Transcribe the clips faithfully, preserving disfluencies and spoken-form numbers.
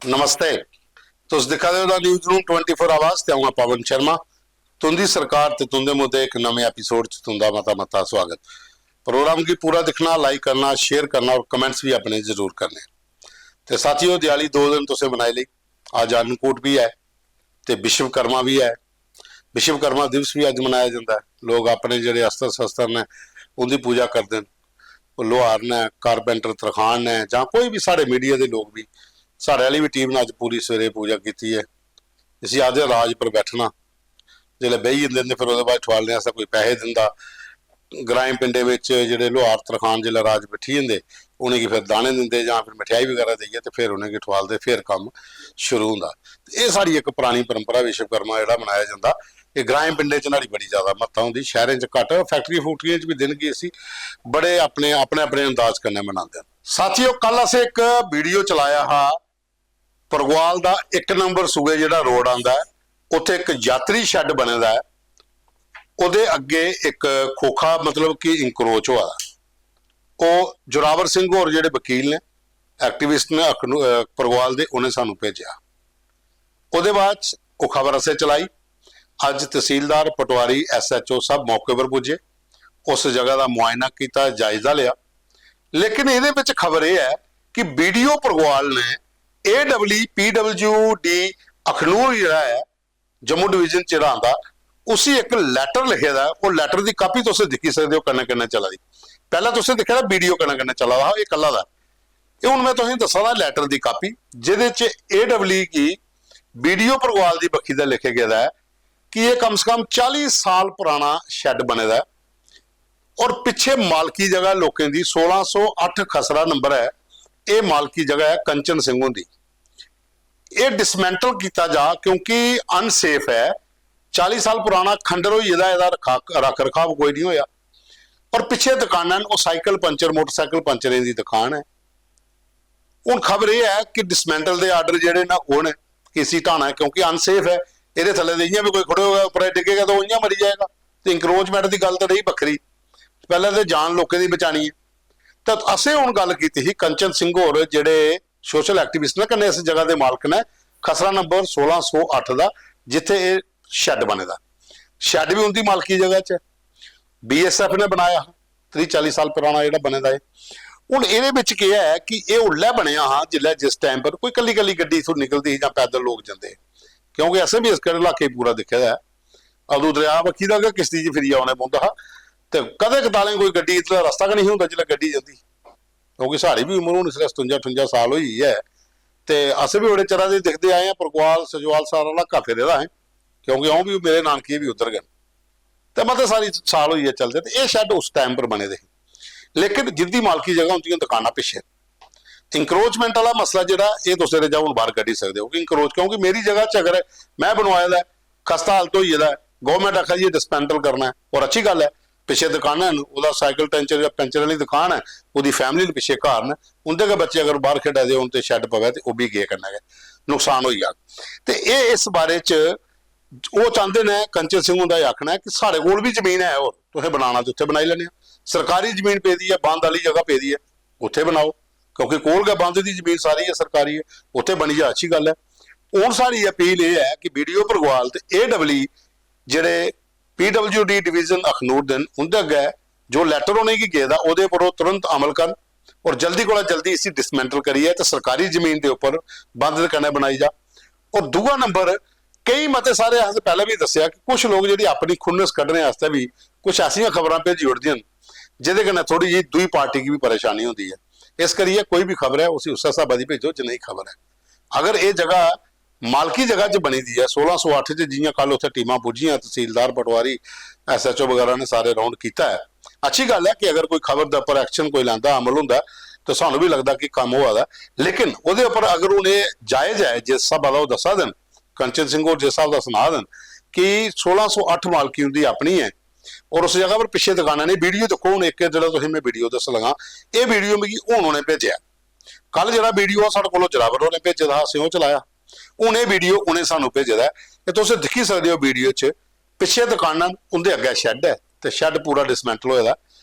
नमस्ते। तुस दिक्खा दे ओ दा न्यूज़ रूम ट्वेंटी फ़ोर आवाज ते अ'ऊं आं पवन शर्मा। तुं'दी सरकार ते तुं'दे मुद्दे इक नमें एपिसोड च तुं'दा मता मता स्वागत। प्रोग्राम गी पूरा दिक्खना, लाइक करना, शेयर करना और कमेंट्स भी अपने जरूर करने। ते साथियो, दिवाली दो दिन तुसें मनाई लेई। अज्ज अन्नकूट भी ऐ ते विश्वकर्मा भी ऐ। विश्वकर्मा दिवस भी अज्ज मनाया जंदा ऐ। लोक अपने जेह्ड़े अस्त्र शस्त्र न, उं'दी पूजा करदे न। ओह् लोहार न, कारपेंटर, तरखान न, जां कोई बी साढ़े मीडिया दे लोक बी, साढ़े आह्ली बी टीम ने अज्ज पूरी सवेरे पूजा कीती ऐ। इसी आखदे राज पर बैठना। जिसलै बेही जंदे न ते फिर ओह्दे बाद ठुआलने आस्तै कोई पैसे दिंदा। ग्राएं पिंडें बिच जेह्ड़े लोहार तरखान जिसलै राज बैठी जंदे, उ'नेंगी फिर दाने दिंदे जां फिर मठेआई बगैरा देइयै ते फिर उ'नेंगी ठुआलदे, फिर कम्म शुरू होंदा। ते एह् साढ़ी इक परानी परंपरा, विश्वकर्मा जेह्ड़ा मनाया जंदा, एह् ग्राएं पिंडें च न्हाड़ी बड़ी ज्यादा म्हत्ता होंदी, शैह्रें च घट्ट। फैक्टरी फूक्टरियें च बी दिन गी इसी बड़े अपने, अपने, अपने अंदाज कन्नै मनांदे न। साथियो, कल असें इक वीडियो चलाया हा परगवाल दा इक नंबर सूए जेह्ड़ा रोड आंदा ऐ, उत्थै इक यात्री शैड बने दा ऐ, ओह्दे अग्गें इक खोखा, मतलब कि इंक्रोच होआ दा। ओह् जोरावर सिंह होर जेह्ड़े वकील ने, एक्टिविस्ट ने अखनू-, अ, परगवाल दे, उ'नें सानू भेजेआ। ओह्दे बाद च ओह् खबर असें चलाई। अज्ज तहसीलदार, पटवारी, एसएचओ सब मौके पर पुज्जे, उस जगह दा मुआयना कीता, जायजा लेआ। लेकिन एह्दे बिच खबर एह् ऐ कि बीडीओ परगवाल ने एडब्ल्यू पीडब्ल्यूडी अखनूर जेह्ड़ा ऐ, जम्मू डिवीजन च जेह्ड़ा आंदा, उसी इक लैटर लिखे दा ऐ। ओह् लैटर दी कापी तुस दिक्खी सकदे ओ, कन्नै कन्नै चला दी। पैह्लें तुसें दिक्खेआ बीडीओ कन्नै कन्नै चला दा हा, एह् कल्ला दा ऐ। एह् हून में तुसेंगी दस्सा दा लैटर दी कापी, जेह्दे च एडब्ल्यू गी बीडीओ परगवाल दी बक्खी दा लिखेआ गेदा ऐ कि एह् कम से कम चाली साल पराना शैड बने दा ऐ और पिच्छे मालकी जगह लोकें दी सोलां सौ अट्ठ खसरा नंबर ऐ, एह् मालकी जगह ऐ कंचन सिंह हुंदी। एह् डिसमैंटल कीता जा क्योंकि अनसेफ ऐ। चाली साल पुराना खंडर होई गेदा, एह्दा रक्खा-, रक्ख रखाव कोई निं होएआ। और पिच्छे दकानां न, ओह् साइकल पंचर, मोटरसाइकल पंचरें दी दकान ऐ। हून खबर एह् ऐ कि डिसमैंटल दे आर्डर जेह्ड़े न, ओह् न कि इसी ढाना ऐ क्योंकि अनसेफ ऐ। एह्दे थल्ले ते इ'यां बी कोई खड़ोग, उप्परा डिग्गेगा ते ओह् इ'यां मरी जाएगा। ते इंक्रोचमेंट दी गल्ल ते रेही बक्खरी, पैह्लें ते जान लोकें दी बचानी ऐ। ते असें हून गल्ल कीती ही, कंचन सिंह होर जेह्ड़े सोशल एक्टिविस्ट न, कन्नै इस जगह दे मालक न, खसरा नंबर सोलां सौ अट्ठ दा, जित्थै एह् शैड बने दा। शैड बी उं'दी मालकी जगह च ऐ, बीएसएफ ने बनाया हा, त्रीह् चाली साल पराना जेह्ड़ा बने दा ऐ। हून एह्दे बिच केह् ऐ कि एह् उल्लै बनेआ हा जिल्लै, जिस टाइम पर कोई कल्ली कल्ली गड्डी इत्थूं निकलदी ही जां पैदल लोक जंदे हे, क्योंकि असें बी इस इलाके गी पूरा दिक्खे दा ऐ। अदूं दरेआ बक्खी दा गै किश्ती च फिरियै औने पौंदा हा, ते कदें कदालें कोई गड्डी, इद्धरा रस्ता गै नेईं होंदा जिसलै गड्डी जंदी, क्योंकि साढ़ी बी उम्र हून इसलै सतुंजा ठुंजा साल होई गेई ऐ, ते असें बी बड़े चिरा दे दिखदे आए आं, परगवाल, सजवाल, सारा इलाका फिरे दा ऐ, क्योंकि अ'ऊं बी, मेरे नानकिये बी उद्धर गै न। ते मते सारी साल होई गे चलदे, ते एह् शैड उस टाइम पर बने दे हे, लेकिन जिंदी मालकी जगह उंदियां दकानां पिच्छे। इंक्रोचमेंट आह्ला मसला जेह्ड़ा, एह् तुस एह्दे चा हून बाहर कड्ढी सकदे ओ कि इंक्रोच, क्योंकि मेरी जगह च अगर में बनवाए दा ऐ, खस्ता हालत होई गेदा ऐ, गौरमेंट आखा दी ऐ डिसमैंटल करना ऐ, और अच्छी गल्ल ऐ, पिच्छे दकानां न, ओह्दा साइकल टैंचर जां पैंचर आह्ली दकान ऐ, ओह्दी फैमिली न, पिच्छे घर न, उं'दे गै बच्चे अगर बाहर खेढा दे होन ते शैड पवै ते ओह् बी गे कन्नै गै, नुकसान होई जाग। ते एह् इस बारे च ओह् चांह्दे न, कंचन सिंह हुंदा एह् आखना ऐ कि साढ़े कोल बी जमीन ऐ, होर तुसें बनाना ते उत्थै बनाई लैने आं, सरकारी जमीन पेदी ऐ, बंद आह्ली जगह पेदी ऐ, उत्थै बनाओ, क्योंकि कोल गै बंद दी जमीन सारी ऐ, सरकारी ऐ, उत्थै बनी जा, अच्छी गल्ल ऐ। हून साढ़ी अपील एह् ऐ कि बीडीओ परगवाल ते एडब्ल्यू जेह्ड़े पीडब्ल्यूडी डिवीजन अखनूर दे न, उं'दे अग्गै जो लैटर उ'नेंगी गेदा, ओह्दे पर ओह् तुरंत अमल करन और जल्दी कोला जल्दी इसी डिसमैंटल करियै ते सरकारी जमीन दे उप्पर बंद दे कन्नै बनाई जा। और दूआ नंबर, केईं मते सारे, असें पैह्लें बी दस्सेआ कि कुछ लोक जेह्ड़ी अपनी खुन्नस कड्ढने आस्तै बी कुछ ऐसियां खबरां भेजी ओड़दियां न, जेह्दे कन्नै थोह्ड़ी जेही दूई पार्टी गी बी परेशानी होंदी ऐ। इस करियै कोई बी खबर ऐ, उसी उस्सै स्हाबै दी भेजो जनेही खबर ऐ। अगर एह् जगह मालकी जगह च बनी दी ऐ, सोलां सौ अट्ठ च, जि'यां कल उत्थै टीमां पुज्जियां, तसीलदार, पटवारी, एसएचओ बगैरा ने सारे राउंड कीता ऐ। अच्छी गल्ल ऐ कि अगर कोई खबर दे उप्पर एक्शन कोई लैंदा, अमल होंदा ऐ, ते सानू बी लगदा कि कम्म होआ दा ऐ। लेकिन ओह्दे उप्पर अगर हून एह् जायज ऐ, जिस स्हाबा दा ओह् दस्सा दे न, कंचन सिंह होर जिस स्हाब दा सना दे न कि सोलां सौ अट्ठ मालकी उं'दी अपनी ऐ, और उस जगह पर पिच्छे दकानां ने, वीडियो दिक्खो, हून इक जेह्ड़ा तुसें, में वीडियो दस्सन लगा, एह् वीडियो मिगी हून उ'नें भेजेआ। कल जेह्ड़ा वीडियो साढ़े कोलों जरावर होरें भेजे दा हा, असें ओह् चलाया। हून एह् वीडियो उ'नें सानू भेजे दा ऐ। ते तुस दिक्खी सकदे ओ वीडियो च पिच्छे दकानां न, उं'दे अग्गै शैड ऐ ते शैड पूरा डिसमैंटल होए दा ऐ।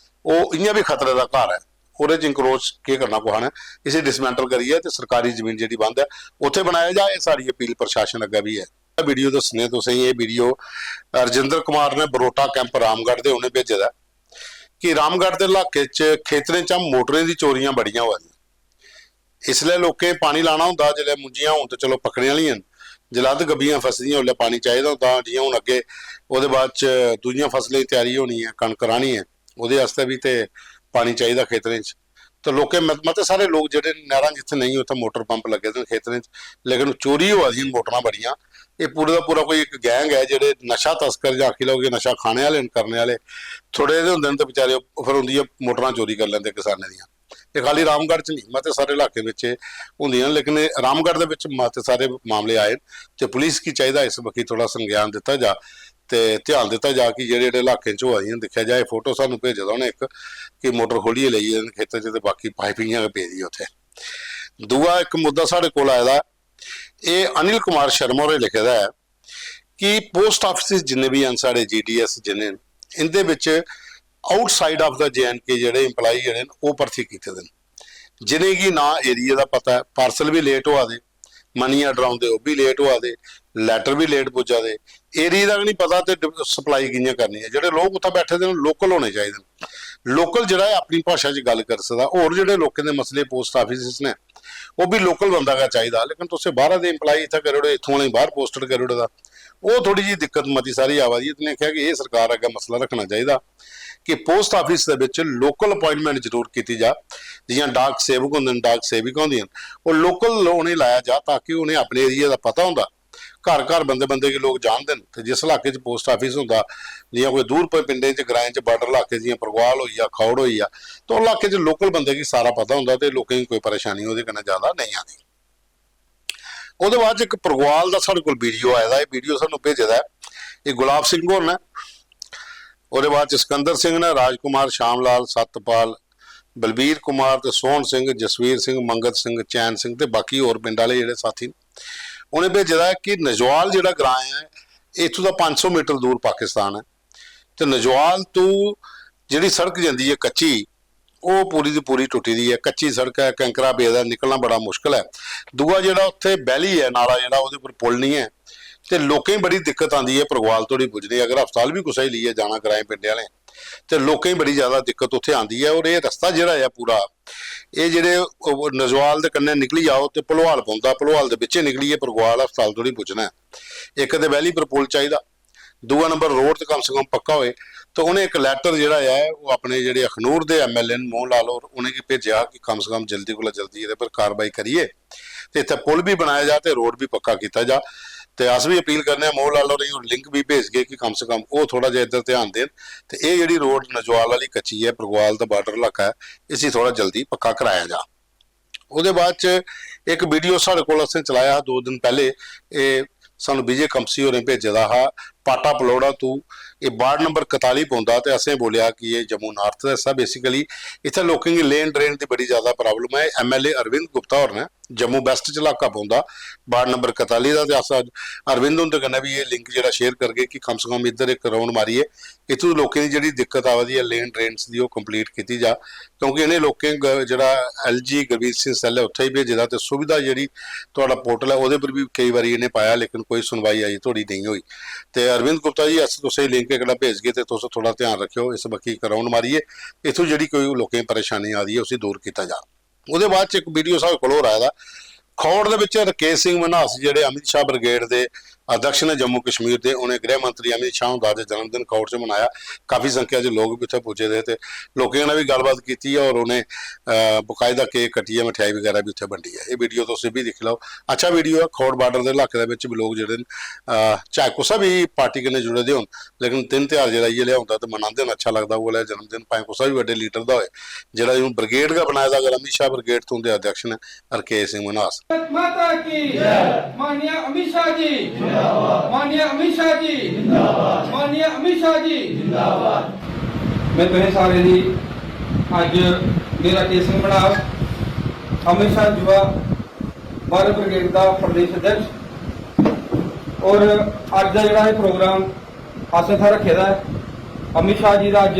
ओह् इ'यां बी खतरे दा घर ऐ, ओह्दे च इंक्रोच केह् करना कुसै ने, इसी डिसमैंटल करियै ते सरकारी जमीन जेह्ड़ी बंद ऐ, उत्थै बनाया जा। एह् साढ़ी अपील प्रशासन अग्गै बी ऐ। वीडियो दस्सने तुसें गी, एह् वीडियो रजिंदर कुमार ने बरोटा कैंप रामगढ़ दे उ'नें भेजे दा ऐ कि रामगढ़ दे इलाके च खेतरें चा मोटरें दी चोरियां बड़ियां होआ दियां। इसलै लोकें पानी लाना होंदा, जिसलै मुंजियां होन ते चलो पक्कने आह्लियां न, जिसलै अद्ध गब्बियां फसदियां उसलै पानी चाहिदा होंदा। जि'यां हून अग्गें ओह्दे बाद च दूइयां फसलें दी त्यारी होनी ऐ, कनक राह्नी ऐ, ओह्दे आस्तै बी ते पानी चाहिदा खेतरें च। ते लोकें मत-, मते सारे लोक जेह्ड़े नैह्रां जित्थै नेईं, उत्थै मोटर पंप लग्गे दे न खेतरें च, लेकिन चोरी होआ दियां न मोटरां बड़ियां। एह् पूरे दा पूरा कोई इक गैंग ऐ, जेह्ड़े नशा तस्कर जां आखी लैओ कि नशा खाने आह्ले न, करने आह्ले थोड़े जेह् होंदे न, ते बेचारे ओह् फिर उं'दियां मोटरां चोरी करी लैंदे किसानें दियां। एह् खाली रामगढ़ च नेईं, मते सारे इलाकें बिच एह् होंदियां न, लेकिन एह् रामगढ़ दे बिच मते सारे मामले आए न। ते पुलिस गी चाहिदा इस बक्खी थोड़ा संज्ञान दित्ता जा ते ध्यान दित्ता जा कि जेह्ड़े जेह्ड़े इलाकें च होआ दियां न। दिक्खेआ जाए, फोटो सानूं भेजे दा उ'नें इक कि मोटर खोह्लियै लेई गेदे न खेतरे च ते बाकी पाइप इ'यां गै पेदी ऐ उत्थै। दूआ इक मुद्दा साढ़े कोल आए दा, एह् अनिल कुमार शर्मा होरें लिखे दा ऐ कि पोस्ट आफिस जिन्ने बी हैन साढ़े, जीडीएस जिन्ने न, इं'दे बिच outside of the J and K जेह्ड़े एम्प्लाई जेह्ड़े न, ओह् भर्थी कीते दे न, जिनेंगी ना एरिया दा पता ऐ, पार्सल बी लेट होआ दे, मनी आर्डर औंदे ओह् बी लेट होआ दे, लैटर बी लेट पुज्जा दे, एरिया दा गै निं पता ते सप्लाई कि'यां करनी ऐ। जेह्ड़े लोक उत्थै बैठे दे न, लोकल होने चाहिदे न। लोकल जेह्ड़ा ऐ अपनी भाशा च गल्ल करी सकदा। होर जेह्ड़े लोकें दे मसले पोस्ट आफिस न, ओह् बी लोकल बंदा गै चाहिदा। लेकिन तुसें बाह्रा दे एम्प्लाई इत्थै करी ओड़े, इत्थूं आह्लें गी बाह्र पोस्टड करी ओड़े दा, ओह् थोह्ड़ी जेही दिक्कत मती सारी आवा दी ऐ। ते में आखेआ कि एह् सरकार अग्गें मसला रक्खना चाहिदा कि पोस्ट आफिस दे बिच लोकल अपॉइंटमेंट जरूर कीती जा। जि'यां डाक सेवक होंदे न, डाक सेविकां होंदियां न, ओह् लोकल उ'नेंगी लाया जा, ताकि उ'नेंगी अपने एरिया दा पता होंदा। घर घर बंदे बंदे गी लोक जानदे न, ते जिस इलाके च पोस्ट आफिस होंदा, जि'यां कोई दूर प-, पिंडें च, ग्राएं च, बार्डर इलाके, जि'यां परगवाल होई गेआ, खौड़ होई गेआ, ते ओह् इलाके च लोकल बंदे गी सारा पता होंदा ते लोकें गी कोई परेशानी ओह्दे कन्नै ज्यादा नेईं आंदी। ओह्दे बाद च इक परगवाल दा साढ़े कोल वीडियो आए दा, एह् वीडियो सानूं भेजे दा ऐ, एह् गुलाब सिंह होर न, ओह्दे बाद च सिकंदर सिंह न, राजकुमार, श्याम लाल, सतपाल, बलबीर कुमार ते सोहन सिंह, जसवीर सिंह, मंगत सिंह, चैन सिंह ते बाकी होर पिंड आह्ले जेह्ड़े साथी न। उ'नें भेजे दा ऐ कि नजवाल जेह्ड़ा ग्रां ऐ, इत्थूं दा पंज सौ मीटर दूर पाकिस्तान ऐ, ते नजवाल तू जेह्ड़ी सड़क जंदी ऐ कच्ची, ओह् पूरी दी पूरी टुट्टी दी ऐ, कच्ची सड़क ऐ, कैंकरा पेदा, निकलना बड़ा मुश्कल ऐ। दूआ जेह्ड़ा उत्थै बैली ऐ, नाला जेह्ड़ा, ओह्दे उप्पर पुल निं ऐ, ते लोकें गी बड़ी दिक्कत आंदी ऐ परगवाल धोड़ी पुज्जने गी। अगर हस्पताल बी कुसै गी लेइयै जाना ग्राएं पिंडें आह्लें, ते लोकें गी बड़ी ज्यादा दिक्कत उत्थै आंदी ऐ। और एह् रस्ता जेह्ड़ा ऐ पूरा, एह् जेह्ड़े, ओह्, नजवाल दे कन्नै निकली जाओ ते भलोआल पौंदा, भलोआल दे बिच्चे निकलियै परगवाल हस्पताल धोड़ी पुज्जना ऐ। इक ते बैली पर पुल चाहिदा, दूआ नंबर रोड ते कम से कम पक्का होए। ते उ'नें इक लैटर जेह्ड़ा ऐ, ओह् अपने जेह्ड़े अखनूर दे एमएलए न मोहन लाल होर, उ'नेंगी भेजेआ कि कम से कम जल्दी कोला जल्दी एह्दे पर कार्रवाई करियै ते इत्थै पुल बी बनाया जा ते रोड बी पक्का कीता जा। ते अस बी अपील करने आं मोहन लाल होरें गी, होर लिंक बी भेजगे कि कम से कम ओह् थोह्ड़ा जेहा इद्धर ध्यान देन ते एह् जेह्ड़ी रोड नजवाल आह्ली कच्ची ऐ, परगवाल दा बार्डर इलाका ऐ, इसी थोह्ड़ा जल्दी पक्का कराया जा। ओह्दे बाद च इक वीडियो साढ़े कोल असें चलाया हा दो दिन पैह्ले, एह् सानूं विजय कमसी होरें भेजे दा हा, पाटा पलौड़ा तू, एह् वार्ड नंबर कताली पौंदा ते असें बोलेआ कि एह् जम्मू नार्थ दा हिस्सा। बेसिकली इत्थै लोकें गी लेन ड्रेन दी बड़ी ज्यादा प्रॉब्लम ऐ। एमएलए अरविंद गुप्ता होर ने, जम्मू वेस्ट च इलाका पौंदा, वार्ड नंबर कताली दा, ते अस अज्ज अरविंद हुंदे कन्नै बी एह् लिंक जेह्ड़ा शेयर करगे कि कम से कम इद्धर इक राउंड मारियै इत्थूं लोकें दी जेह्ड़ी दिक्कत आवा दी ऐ लेन ड्रेन्स दी, ओह् कंप्लीट कीती जा, क्योंकि इ'नें लोकें ग-, जेह्ड़ा एलजी गुरमीत सिंह सैल्ल ऐ उत्थै ही भेजे दा, ते सुविधा जेह्ड़ी थुआढ़ा पोर्टल ऐ ओह्दे पर बी केई बारी इ'नें पाया, लेकिन कोई सुनवाई अजें धोड़ी नेईं होई। ते अरविंद गुप्ता जी, अस तुसेंगी लिंक एह्कड़ा भेजगे ते तुस थोह्ड़ा ध्यान रक्खेओ इस बक्खी इक राउंड मारियै, इत्थूं जेह्ड़ी कोई लोकें गी परेशानी आ दी ऐ उसी दूर कीता जा। ओह्दे बाद च इक वीडियो साढ़े कोल होर आए दा, खौड़ दे बिच रकेश सिंह मन्हास जेह्ड़े अमित शाह ब्रिगेड दे अध्यक्ष ने जम्मू कश्मीर दे, उ'नें गृह मंत्री अमित शाह हुंदा अज्ज जन्मदिन खौड़ च मनाया। काफी संख्या च लोक बी उत्थै पुज्जे दे हे ते लोकें कन्नै बी गल्लबात कीती ऐ और उ'नें, अ, बकायदा केक कट्टियै मठेआई बगैरा बी उत्थै बंडी ऐ। एह् वीडियो तुस एह् बी दिक्खी लैओ, अच्छा वीडियो ऐ। खौड़ बार्डर दे इलाके दे बिच बी लोक जेह्ड़े न, अ, चाहे कुसै बी पार्टी कन्नै जुड़े दे होन, लेकिन दिन ध्यार जेह्ड़ा इ'यै लेहा होंदा ते मनांदे न, अच्छा लगदा। ओह् आह्ला जन्मदिन भाएं कुसै बी बड्डे लीडर दा होए, जेह्ड़ा हून ब्रिगेड गै बनाए दा, अगर अमित शाह ब्रिगेड तो उं'दे अध्यक्ष न रकेश सिंह मन्हास। भारत माता की जय। माननीय अमित शाह जी जिंदाबाद। माननीय अमित शाह जी जिंदाबाद। माननीय अमित शाह जी जिंदाबाद। मैं तुसें सारें दी अज्ज, मेरा केसर मनास, अमित शाह युवा भारत ब्रिगेड दा प्रदेश अध्यक्ष, और अज्ज दा जेह्ड़ा एह् प्रोग्राम असें इत्थै रक्खे दा ऐ, अमित शाह जी दा अज्ज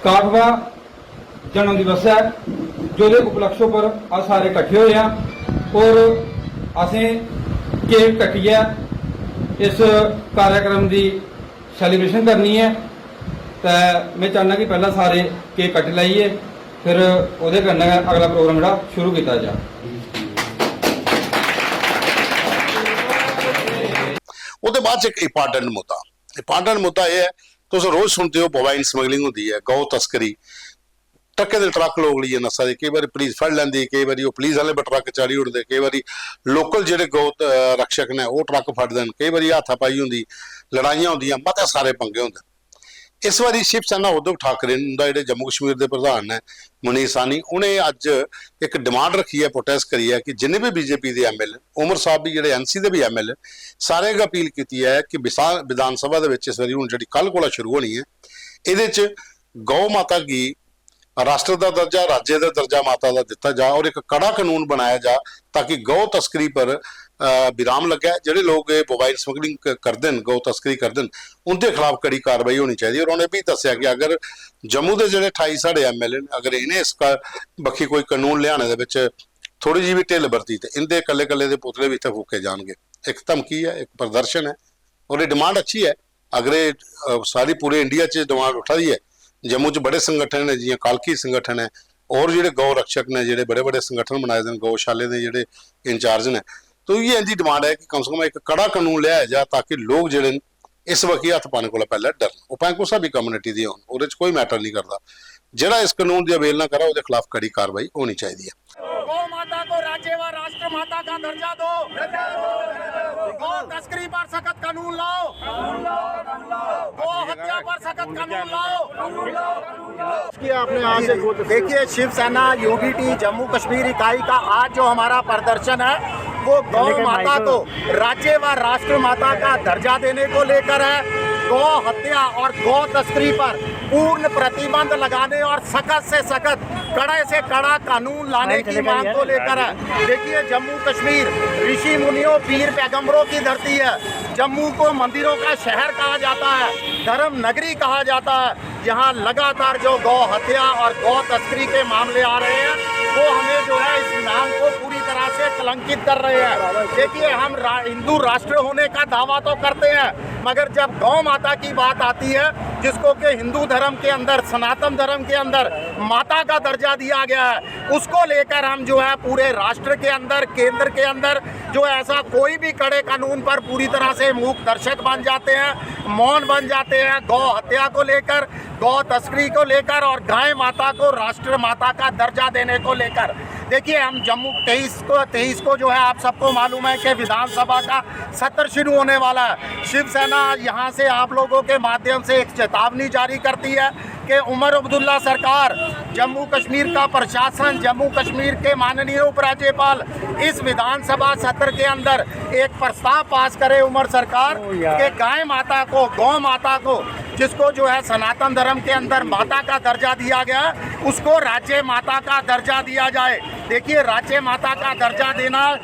काठवा जन्म दिवस ऐ, जेह्दे उपलक्ष्य पर अस सारे कट्ठे होए आं और असें केक कट्टियै इस कार्यक्रम दी सेलिब्रेशन करनी ऐ। ते में चाह्न्नां कि पैह्लें सारे केक कट्टी लैइयै फिर ओह्दे कन्नै गै अगला प्रोग्राम जेह्ड़ा शुरू कीता जा। ओह्दे बाद च इक इंपॉर्टेंट मुद्दा, इंपॉर्टेंट मुद्दा एह् ऐ, तुस रोज सुनदे ओ बोवाइन स्मगलिंग होंदी ऐ, गौ तस्करी, ट्रकें दे ट्रक लोक लेइयै नस्सा दे, केई बारी पुलिस फड़ लैंदी, केई बारी ओह् पुलिस आह्ले पर ट्रक चाढ़ी ओड़दे, केई बारी लोकल जेह्ड़े गौ त- रक्षक न ओह् ट्रक फड़दे न, केई बारी हाथापाई होंदी, लड़ाइयां होंदियां, मते सारे पंगे होंदे। इस बारी शिव सेना उद्धव ठाकरे न, उंदा जेह्ड़े जम्मू कश्मीर दे प्रधान न मनीष साहनी, उ'नें अज्ज इक डिमांड रक्खी ऐ प्रोटेस्ट करियै कि जिन्ने बी बीजेपी दे एमएलए न, उमर साहब बी जेह्ड़े एनसी दे बी एमएलए न, सारें गी अपील कीती ऐ कि विसा- विधानसभा दे बिच इस बारी हून जेह्ड़ी कल कोला शुरू होनी ऐ, एह्दे च गौ माता गी राष्ट्र दा दर्जा, राज्य दा दर्जा माता दा दित्ता जा और इक कड़ा कानून बनाया जा ताकि गौ तस्करी पर अ, विराम लग्गै। जेह्ड़े लोक एह् बोवाइन स्मगलिंग क- करदे न, गौ तस्करी करदे न, उं'दे खिलाफ कड़ी कार्रवाई होनी चाहिदी। और उ'नें एह् बी दस्सेआ कि अगर जम्मू दे जेह्ड़े ठाई साढ़े एमएलए न, अगर इ'नें इस क- बक्खी कोई कानून लेआने दे बिच थोड़ी जी बी ढिल्ल बरती ते इं'दे कल्ले कल्ले दे पुतले बी इत्थै फूके जाणगे। इक धमकी ऐ, इक प्रदर्शन ऐ और एह् डिमांड अच्छी ऐ। अगर एह् अ, सारी पूरे इंडिया च डिमांड उट्ठा दी ऐ, जम्मू च बड़े संगठन न, जि'यां कालकी संगठन ऐ, और जेह्ड़े गौ रक्षक न, जेह्ड़े बड़े बड़े संगठन बनाए दे न, गौशाले दे जेह्ड़े इंचार्ज न, तो इ'यै इं'दी डिमांड ऐ कि कम से कम इक कड़ा कानून लेआया जा ताकि लोक जेह्ड़े न इस बक्खी हत्थ पाने कोला पैह्लें डरन। ओह् भाएं कुसै बी कम्युनिटी दे होन, ओह्दे च कोई मैटर निं करदा। जेह्ड़ा इस कानून दी अवेलना करै ओह्दे खिलाफ कड़ी कार्रवाई होनी चाहिदी ऐ। गौ माता को राज्य व राष्ट्र माता का दर्जा दो। गौ तस्करी पर सख्त कानून लाओ। गौ हत्या पर सख्त कानून लाओ। किया आपने आज एक वो देखिए, शिवसेना यूबीटी जम्मू कश्मीर इकाई का आज जो हमारा प्रदर्शन है, वो गौ माता को राज्य व राष्ट्र माता का दर्जा देने को लेकर है। गौ हत्या और गौ तस्करी पर पूर्ण प्रतिबंध लगाने और सख्त से सख्त, कड़े से कड़ा कानून लाने की मांग को लेकर है। देखिए, जम्मू कश्मीर ऋषि मुनियों, पीर पैगंबरों की धरती है। जम्मू को मंदिरों का शहर कहा जाता है, धर्म नगरी कहा जाता है। यहाँ लगातार जो गौ हत्या और गौ तस्करी के मामले आ रहे हैं, वो हमें जो है इस नाम को पूरी तरह से कलंकित कर रहे हैं। देखिए, हम रा, हिंदू राष्ट्र होने का दावा तो करते हैं, मगर जब गौ माता की बात आती है, जिसको कि हिंदू धर्म के अंदर, सनातन धर्म के अंदर माता का दर्जा दिया गया है, उसको लेकर हम जो है पूरे राष्ट्र के अंदर, केंद्र के अंदर जो ऐसा कोई भी कड़े कानून पर पूरी तरह से मूक दर्शक बन जाते हैं, मौन बन जाते हैं। गौ हत्या को लेकर, गौ तस्करी को लेकर और गाय माता को राष्ट्र माता का दर्जा देने को लेकर, देखिए, हम जम्मू तेईस को तेईस को जो है, आप सबको मालूम है कि विधानसभा का सत्र शुरू होने वाला है। शिवसेना यहाँ से आप लोगों के माध्यम से एक चेतावनी जारी करती है कि उमर अब्दुल्ला सरकार, जम्मू कश्मीर का प्रशासन, जम्मू कश्मीर के माननीय उपराज्यपाल इस विधानसभा सत्र के अंदर एक प्रस्ताव पास करे उमर सरकार कि गाय माता को, गौ माता को, जिसको जो है सनातन धर्म के अंदर माता का दर्जा दिया गया है, उसको राज्य माता का दर्जा दिया जाए। देखिए, राज्य माता का दर्जा देना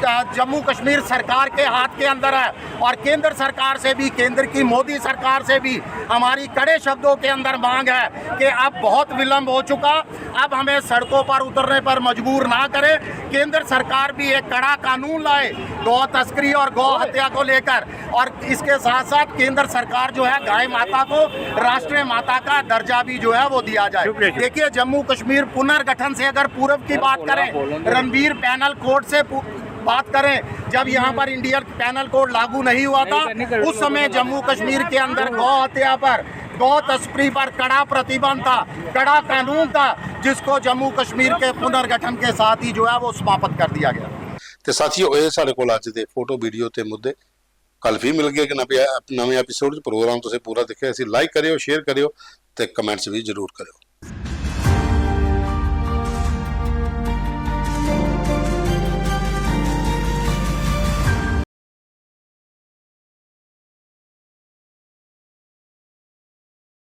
अ, जम्मू कश्मीर सरकार के हाथ के अंदर है और केंद्र सरकार से भी, केंद्र की मोदी सरकार से भी हमारी कड़े शब्दों के अंदर मांग है कि अब बहुत विलंब हो चुका, अब हमें सड़कों पर उतरने पर मजबूर ना करें। केंद्र सरकार भी एक कड़ा कानून लाए गौ तस्करी और गौ हत्या को लेकर, और इसके साथ साथ केंद्र सरकार जो है गाय माता को राष्ट्रीय माता का दर्जा भी जो है वो दिया जाए। देखिए, जम्मू कश्मीर पुनर्गठन से अगर पूर्व की बात करें, रणबीर पैनल कोड से पू- बात करें, जब यहाँ पर इंडियन पैनल कोड लागू नहीं हुआ था, उस समय जम्मू कश्मीर के अंदर गौ हत्या पर, गौ तस्करी पर कड़ा प्रतिबंध था, कड़ा कानून था, जिसको जम्मू कश्मीर के पुनर्गठन के साथ ही जो है वो समाप्त कर दिया गया। ते साथियो, एह् साढ़े कोल अज्ज दे फोटो, वीडियो ते मुद्दे। कल फ्ही मिलगे इक नमें नमें एपिसोड च। प्रोग्राम तुसें पूरा दिक्खेआ, इसी लाइक करेओ, शेयर करेओ ते कमेंट्स बी जरूर करेओ।